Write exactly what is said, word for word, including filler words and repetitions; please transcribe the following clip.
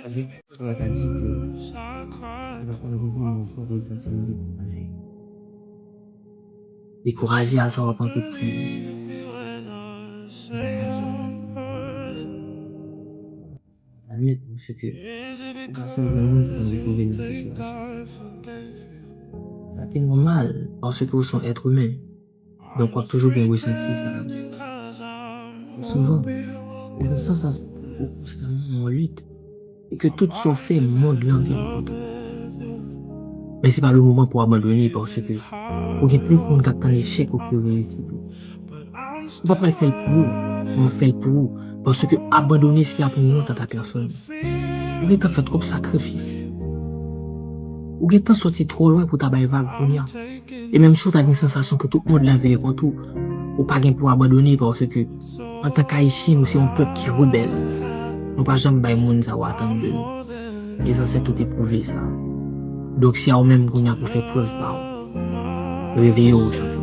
Sa ta di ke se pa yon mouvman pou rezanti dekouraje. Dekouraje a sa w ap antre pou admèt, paske ou ka fè yon moun pou dekouvri nan sitiyasyon. Sa ki nòmal, paske ou se yon èt imen. Donk, w ap toujou gen resanti sa. Souvan, ou gen sansasyon ke ou konstamman nan yon lit e ke tout sa w fè, mond lan vin kont ou. Men se pa le moman pou abandone, paske ou gen plis moun k ap tann echèk ou ke reyisit ou. Ou pa pral fè l pou ou, men w ap fè l pou ou, paske abandone se la pou wont a ta pèsòn. Ou gentan fè twòp sakrifis. Ou gentan soti twò lwen pou ta bay vag kounye a. E menm si w ta gen sansasyon ke tout mond lan vire kont ou, ou pa gen pou abandone, paske antanke Ayisyen, nou se yon pèp ki rebèl. Nou pa janm bay moun sa yo atann de nou. E zansèt ou te pwouve sa. Donk, se a ou menm kounye a pou fè prèv pa ou. Reveye w,